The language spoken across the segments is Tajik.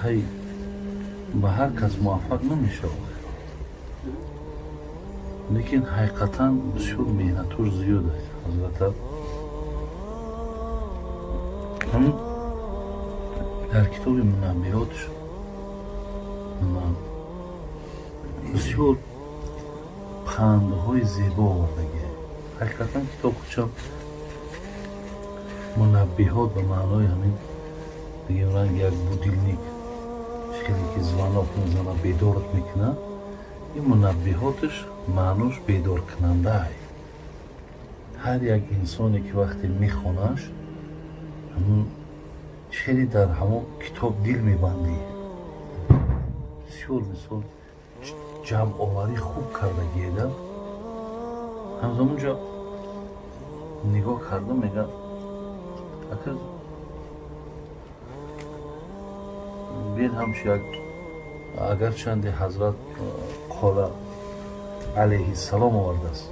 Ҳай, ба ҳар кас муваффақ намешавад, лекин ҳақиқатан бисёр меҳнатош зиёд аст. Ҳазрата ҳамин дар китоби Мунаббиҳотш бисёр пандҳои зебо овардагиа. Ҳақиқатан китоб худшам Мунаббиҳот ба маънои ҳамин бигем ранги як будильник, хеле ки звонок мезана, бедорат мекунад. Ин Мунаббиҳоташ маънош бедоркунандаай. Ҳар як инсоне ки вақте мехонаш, ҳамун хеле дар ҳамон китоб дил мебандӣ. Бисёр мисол ҷамъоварӣ хуб кардагиеда. Ҳамзамонҷо нигоҳ карда мега, ака, бин, ҳамчу як агарчанде ҳазрат қола алайҳиссалом овардааст,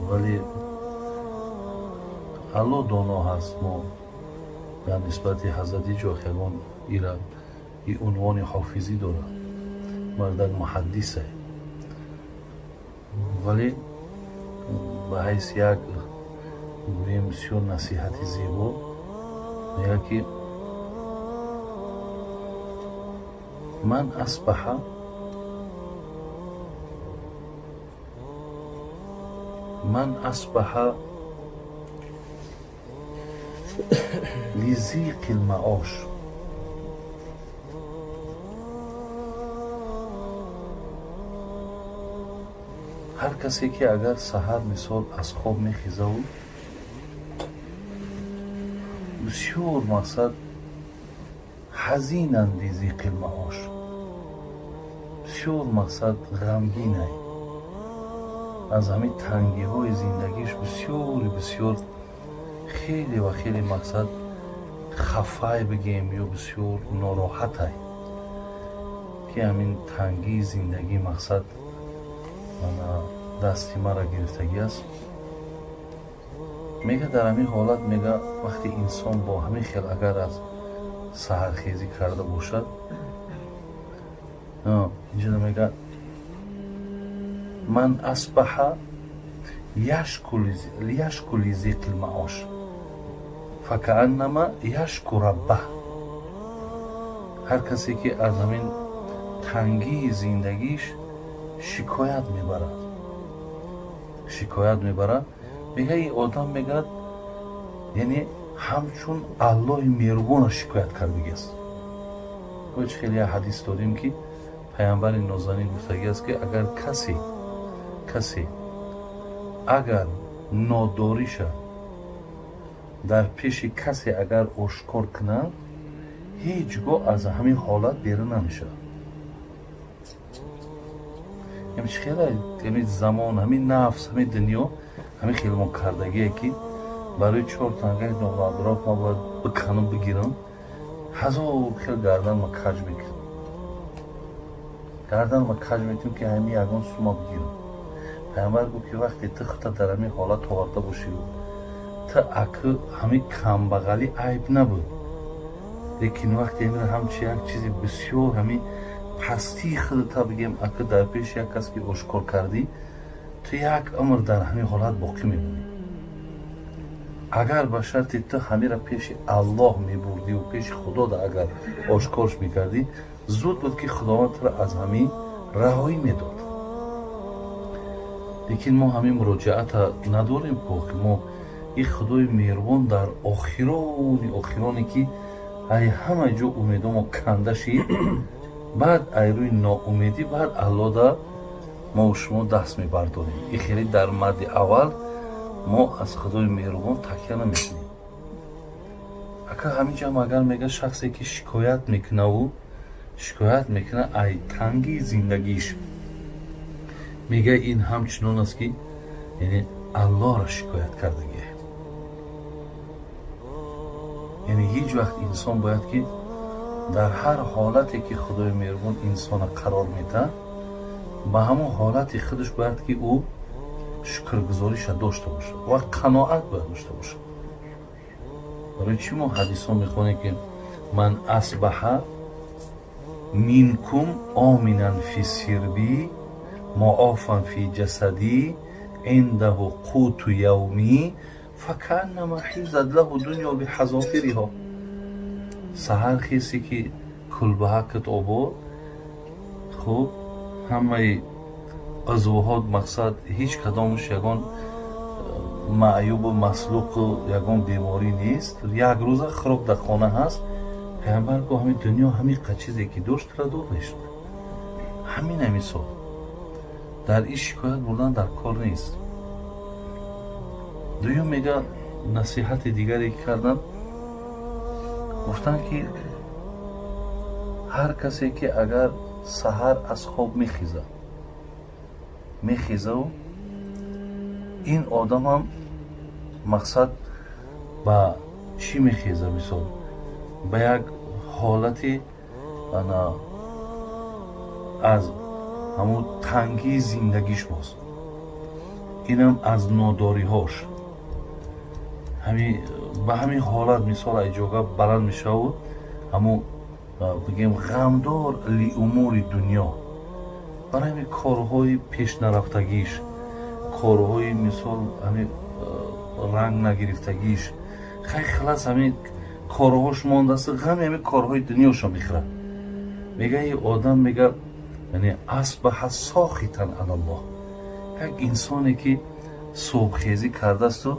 вале Алло доно ҳаст. Мо дар нисбати ҳазрат ҳеҷ вақт ягон ира и унвони ҳофизӣ дорад, мардак муҳаддисе, вале ба ҳайси як гӯем бисёр насиҳати зебо мегӯяд, ки ман асбаҳа ман асбаҳа лизиқи лмаош ҳар касе ки агар саҳар мисол аз хоб мехезаву бисёр мақсад ҳазинан лизиқи лмаош, бисёр мақсад ғамгинай аз ҳамин тангиҳои зиндагиш, бисёри бисёр, хеле ва хеле мақсад хафай бигем ё бисёр нороҳатай, ки ҳамин тангии зиндагӣ мақсад дасти мара гирифтагӣ аст, мега. Дар ҳамин ҳолат, мега, вақте инсон бо ҳамин хел агар аз саҳархезӣ карда бошад, инҷо мега: ман асбаҳа яшку лизиқи лмаош факааннама яшку раббаҳ. Ҳар касе ки аз ҳамин тангии зиндагиш шикоят мебарад, шикоят мебарад, мега, ин одам, мегӯяд, яъне ҳамчун Аллоҳи меҳрубона шикоят кардагиаст. Ҳоч хеле як ҳадис дорем, ки паямбари нозанин гуфтагиаст, ки агар касе агар нодориша дар пеши касе агар ошкор кунад, ҳеҷ гоҳ аз ҳамин ҳолат берун намешавад. Яъне чӣ хеле ҳамин замон, ҳамин нафс, ҳамин дунё ҳамин хелмон кардагие, ки барои чор тангаи ноғлаброк ман бояд биканам, бигирам, ҳазор хел гардан ма каҷ мекунам, гардан ма каҷ мекунам, ки ҳамин ягон сума бигирам. Пайғамбар гуфт, ки вақте ту худта дар ҳамин ҳолат оварда бошӣ, ту акы ҳамин камбағалӣ айб набуд, лекин вақте ҳамин ҳамчи як чизи бисёр ҳамин пастии худата бигем, акы дар пеши як кас ки ошкор кардӣ, ту як умр дар ҳамин ҳолат боқӣ мемонӣ. Агар ба шарти ту ҳамира пеши Аллоҳ мебурдиву пеши Худода агар ошкорш мекардӣ, зуд буд, ки Худованд туро аз ҳамин раҳоӣ медод. Лекин мо ҳамин муроҷиата надорем, ки мо ин Худои меҳрубон дар охирони охироне, ки ай ҳама ҷо умедомо канда шид, баъд ай рӯи ноумедӣ баъд Аллода мо шумо даст мебардорем. И хеле дар мадди аввал мо аз Худои меҳрубон такя намекунем. Ака, ҳамин ҷам агар мега, шахсе ки шикоят мекунаву шикоят мекуна ай тангии зиндагиш, мега, ин ҳамчунон аст, ки яъне Аллоҳро шикоят кардагие. Яъне ҳеҷ вақт инсон бояд ки дар ҳар ҳолате ки Худои меҳрубон инсона қарор медиҳад, ба ҳамон ҳолати худаш бояд ки ӯ шукргузориша дошта бошад ва қаноат бояд дошта бошад. Барои чӣ мо ҳадисҳо мехонем, ки Ман асбаҳа минкум оминан фи сирби муофан фи ҷасадӣ индаҳу қуту явмӣ факааннама ҳизат лаҳу дунё биҳазофириҳо. Саҳар хеси ки кулбаҳакат обод, хуб, ҳамаи узвҳо, мақсад, ҳеҷ кадомаш ягон маъюбу маслуқу ягон беморӣ нест, як рӯза хӯрок дар хона ҳаст. Пайғамбар гуфт, ҳамин дунё ҳамин қа чизе ки дошт тра додашт. Ҳамин мисол дар ин шикоят бурдан дар кор нест. Дуюм, мега, насиҳати дигаре ки кардам, гуфтанд ки ҳар касе ки агар саҳар аз хоб мехезад, мехезаву ин одамам, мақсад, ба чӣ мехеза? Мисол, ба як ҳолати ана аз ҳамун тангии зиндагиш боз, инам аз нодориҳош, ба ҳамин ҳолат, мисол, айҷога баланд мешавад, ҳамун, бигем, ғамдор лиумури дунё, барои ҳамин корҳои пешнарафтагиш, корҳои, мисол, ҳамин ранг нагирифтагиш, хай, хилас, ҳамин корҳош мондааст, ғами ҳамин корҳои дунёшо мехӯрад. Мега, и одам, мега, яъне асбаҳа сохитан алаллоҳ, як инсоне ки субҳхезӣ кардаасту,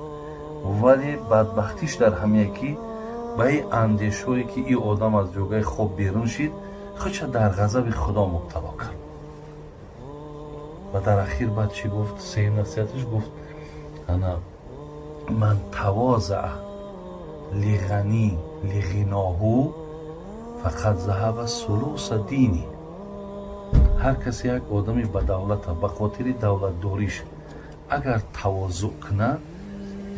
вале бадбахтиш дар ҳамие ки ба ин андешҳое ки ин одам аз ҷогаи хоб берун шид, худша дар ғазаби Худо мубтало кард. Ва дар ахир баъд чӣ гуфт? Сеюм насиҳаташ гуфт: ана ман тавозаа лиғанӣ лиғиноҳу фақад заҳаба сулуса дини. Ҳар касе як одами ба давлата ба хотири давлатдориш агар тавозӯъ кунад,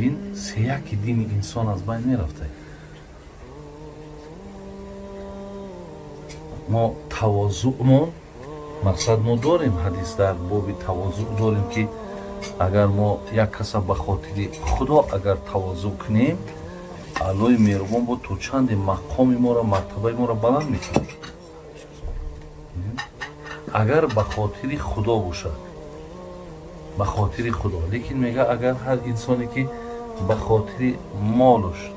ин сеяки дини инсон аз байн мерафта. Мо тавозӯъмон, мақсад, мо дорем ҳадис дар боби тавозӯъ дорем, ки агар мо як каса ба хотири Худо агар тавозӯъ кунем, Аллои меҳрубон бо то чанде мақоми моро, мартабаи моро баланд мекунад, агар ба хотири Худо бошад, ба хотири Худо. Лекин мега, агар ҳар инсоне ки ба хотири молуш,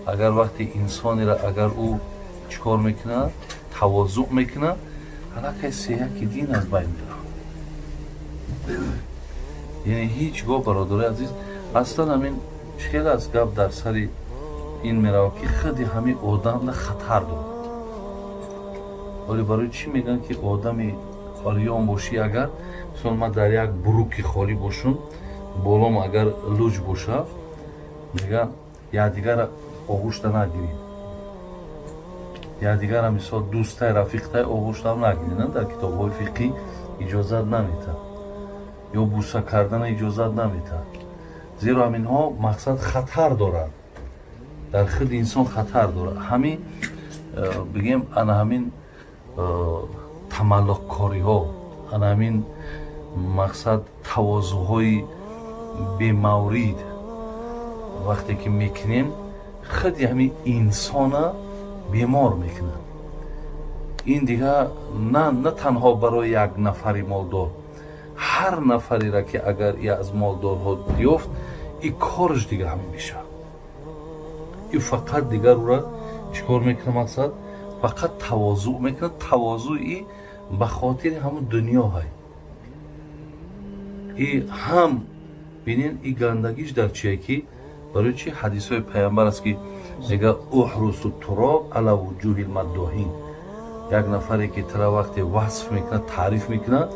агар вақти инсонеро агар ӯ чӣ кор мекунад, тавозӯъ мекунад, аллакай сеяки дин аз байн меравад. Яъне ҳеҷ гоҳ, бародарои азиз, аслан ҳамин хеле аз гап дар сари ин меравад, ки худи ҳамин одамда хатар дорад. Вале барои чӣ мегӯянд, ки одами ориён бошӣ, агар, мисол, ман дар як буруки холӣ бошум, болом агар луҷ бошад, мега, якдигара оғӯшта нагиред, якдигара, мисол, дӯстай, рафиқтай оғӯштам нагиред. Дар китобҳои фиқҳӣ иҷозат наметаҳад ё буса кардана иҷозат наметаҳад, зеро ҳаминҳо, мақсад, хатар дорад, дар худи инсон хатар дорад. Ҳамин, бигем, ана ҳамин тамаллуқкориҳо, ана ҳамин, мақсад, тавозӯҳои бемаврид вақте ки мекунем, худи ҳамин инсона бемор мекунад. Ин дигар на танҳо барои як нафари молдор, ҳар нафареро ки агар и аз молдорҳо ёфт, и кораш дигар ҳамин мешавад. И фақат дигар ӯра чӣ кор мекунад? Мақсад, фақат тавозӯъ мекунад. Тавозӯи ба хотири ҳамун дунё ҳай. И ҳам бинен, и гандагиш дар чие, ки барои чи ҳадисҳои пайғамбар аст, ки мега: уҳрусу туроб ала вуҷуҳи лмаддоҳин. Як нафаре ки тара вақте васф мекунад, таъриф мекунад,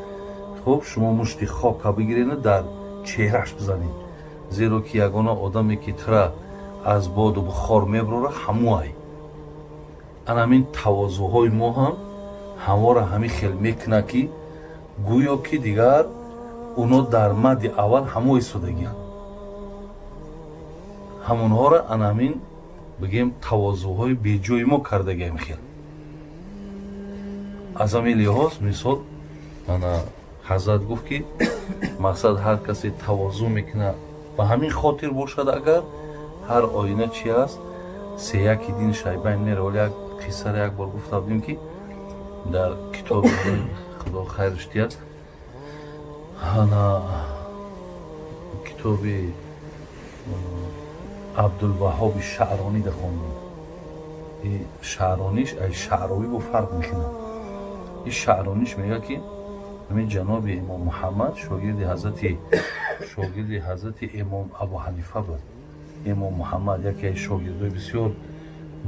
хуб, шумо мушти хока бигирену дар чеҳраш бизанед, зеро ки ягона одаме ки тара аз боду бухор мебарора, ҳамуай. Ана ҳамин тавозӯҳои мо ҳам ҳамвора ҳамин хел мекунад, ки гӯё ки дигар уно дар мадди аввал ҳамо истодагианд. Ҳамонҳоро ана ҳамин, бигем, тавозӯҳои беҷои мо кардагиам хел. Аз ҳамин лиҳоз, мисол, ана ҳазрат гуфт, ки, мақсад, ҳар касе тавозӯ мекунад, ба ҳамин хотир бошад, агар ҳар оина чи аст. Сеяки дин шайбайн мера. Вале як қиссаро як бор гуфта будем, ки дар китоби, Худо хайрш диҳад, ана китоби Абдулваҳоби Шаъронӣ да хондем. Шаърониш ай Шаъровӣ бо фарқ мекунад. И Шаърониш мегӯяд, ки ҳамин ҷаноби Имом Муҳаммад шогирди ҳазрати Имом Абу Ҳанифа буд. Имом Муҳаммад яке аз шогирдои бисёр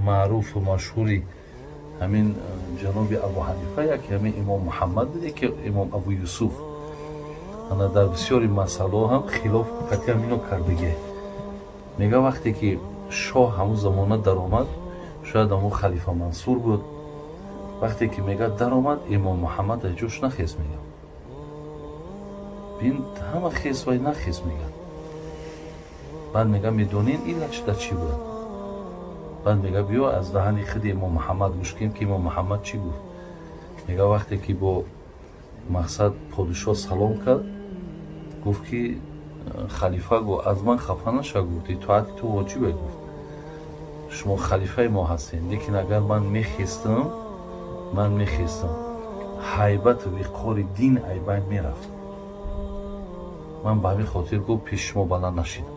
маъруфу машҳури ҳамин ҷаноби Абу Ҳанифа, яке ҳамин Имом Муҳаммад буд, яке Имом Абу Юсуф. Ана дар бисёри масъалаҳо ҳам хилоф қатъи ҳамино кардагие. Мега, вақте ки шоҳ ҳамун замона даромад, шояд ҳамун халифа Мансур буд, вақте ки, мега, даромад, Имом Муҳаммад аз ҷош нахест. Мега, бин, ҳама хес, вай нахес. Мега, баъд мега, медонин, иллатш дар чӣ буд? Баъд мега, биё, аз даҳани худи Имом Муҳаммад гӯш кунем, ки Имом Муҳаммад чӣ гуфт. Мега, вақте ки бо мақсад подишоҳ салом кард, гуфт ки халифа, гуфт, аз ман хафа наша, гуфт, итоати ту воҷибе, гуфт, шумо халифаи мо ҳастед, лекин агар ман мехестам, ҳайбату виқори дин айбайн мерафт. Ман ба ҳамин хотир, гуфт, пеши шумо баланд нашидам.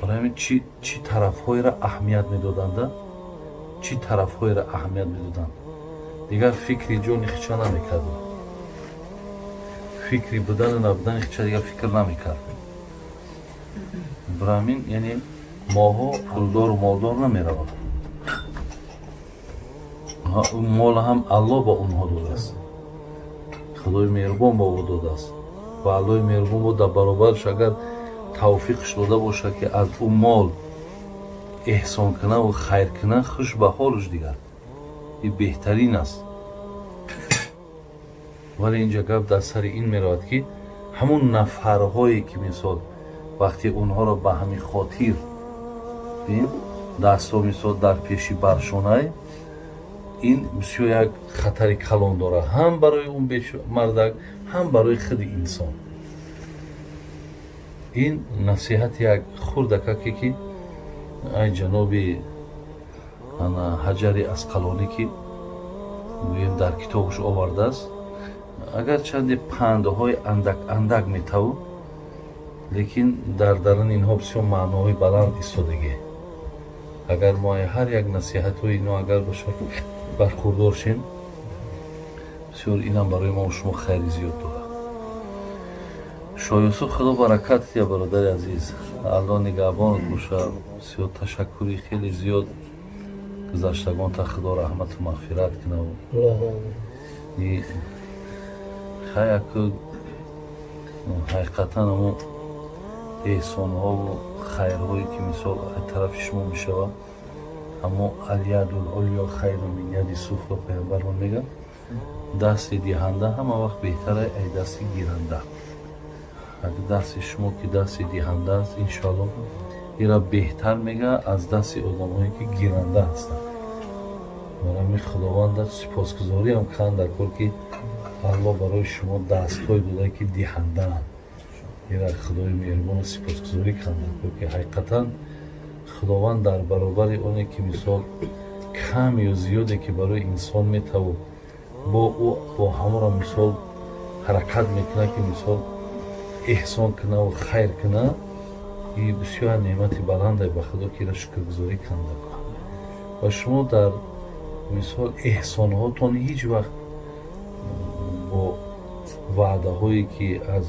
Барои ҳамин чӣ тарафҳоеро аҳамият медоданда, чӣ тарафҳоеро аҳамият медоданд, дигар фикри ҷони хича намекард, фикри будану набудани хича дигар фикр намекард. Барои ҳамин, яъне, моҳо пулдору молдор намеравад. Мол ҳам Аллоҳ ба онҳо додааст, Худои меҳрубон ба ӯ додааст ва Аллоҳи меҳрубон бо дар баробараш агар тавфиқш дода бошад, ки аз ӯ мол эҳсон кунаву хайр куна, хуш ба ҳолуш, дигар и беҳтарин аст. Вале инҷа гап дар сари ин меравад, ки ҳамун нафарҳое ки, мисол, вақте онҳоро ба ҳамин хотир бин, дастҳо, мисол, дар пеши баршонай, ин бисёр як хатари калон дорад ҳам барои он мардак, ҳам барои худи инсон. Ин насиҳати як хурдакаке, ки ай ҷаноби ана Ҳаҷари Асқалонӣ, ки гӯем, дар китобаш овардааст. Агарчанде пандҳои андак андак метавон, лекин дар даруни инҳо бисёр маъноҳои баланд истодагӣ. Агар мо ҳар як насиҳатҳои ино агар бошад бархурдор шем, бисёр инам барои мо шумо хайри зиёд дорад. Шоҳ Юсуф, Худо баракат дия, бародари азиз, Аллоҳ нигаҳбонат бошад. Бисёр ташаккури хеле зиёд. Гузаштагонта Худо раҳмату мағфират кунав. Хаяку ҳақиқатан амо эҳсонҳову хайрҳое ки, мисол, аз тарафи шумо мешавад, аммо اليد العليا خير من اليد السفلى, паёмбармон мегӯяд, дасти диҳанда ҳама вақт беҳтара ай дасти гиранда. Агар дасти шумо ки дасти диҳанда аст, иншоалло, ира беҳтар мега аз дасти одамое ки гиранда ҳастанд. Барои ҳамин Худованда сипосгузориам кан дар кор, ки Аллоҳ барои шумо дастҳое додае, ки диҳандаанд. Ира Худои меҳрубоно сипосгузорӣ кан дар кор, ки ҳақиқатан Худованд дар баробари оне ки, мисол, кам ё зиёде ки барои инсон метавод, бо ӯ бо ҳамонро, мисол, ҳаракат мекунад, ки, мисол, эҳсон кунаву хайр кунад. И бисёр неъмати баланде, ба Худо ки ира шукргузорӣ канда. Ва шумо дар, мисол, эҳсонҳотон ҳеҷ вақт бо ваъдаҳое ки аз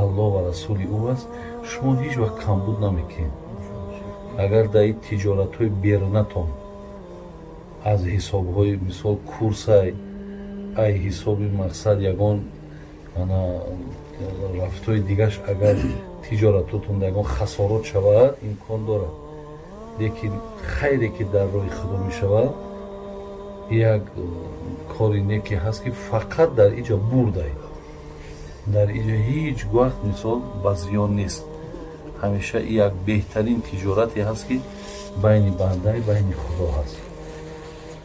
Аллоҳ ва расули ӯ аст, шумо ҳеҷ вақт камбуд намекунед. Агар дар ин тиҷоратҳои берунатон аз ҳисобҳои, мисол, курсай, ай ҳисоби мақсад ягон ана рафтҳои дигаш, агар тиҷоратотон ягон хасорот шавад, имкон дорад, лекин хайре ки дар роҳи Худо мешавад, як кори неке ҳаст, ки фақат дар иҷа бурдай, дар иҷа ҳеҷ вақт, мисол, ба зиён нест. Ҳамеша як беҳтарин тиҷорате ҳаст, ки байни бандаи байни Худо ҳаст.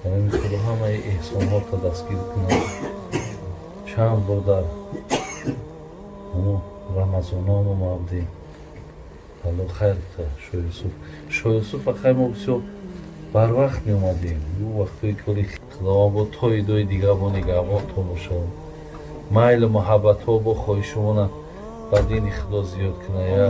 Барои Худо ҳамаи эҳсонҳото дастгир кунад. Чанд бор дар ҳамун Рамазономо мо будем. Алло, хайр. Шоҳ Юсуф, Шоҳ Юсуф, ахай, мо бисёр барвақт меомадем. Ю вақтое ки оли Худованд бо тоидои дига бо нигаҳбонтон бошад, майлу муҳаббатҳо бо хоҳишумона ба дини Худо зиёд куна. Я.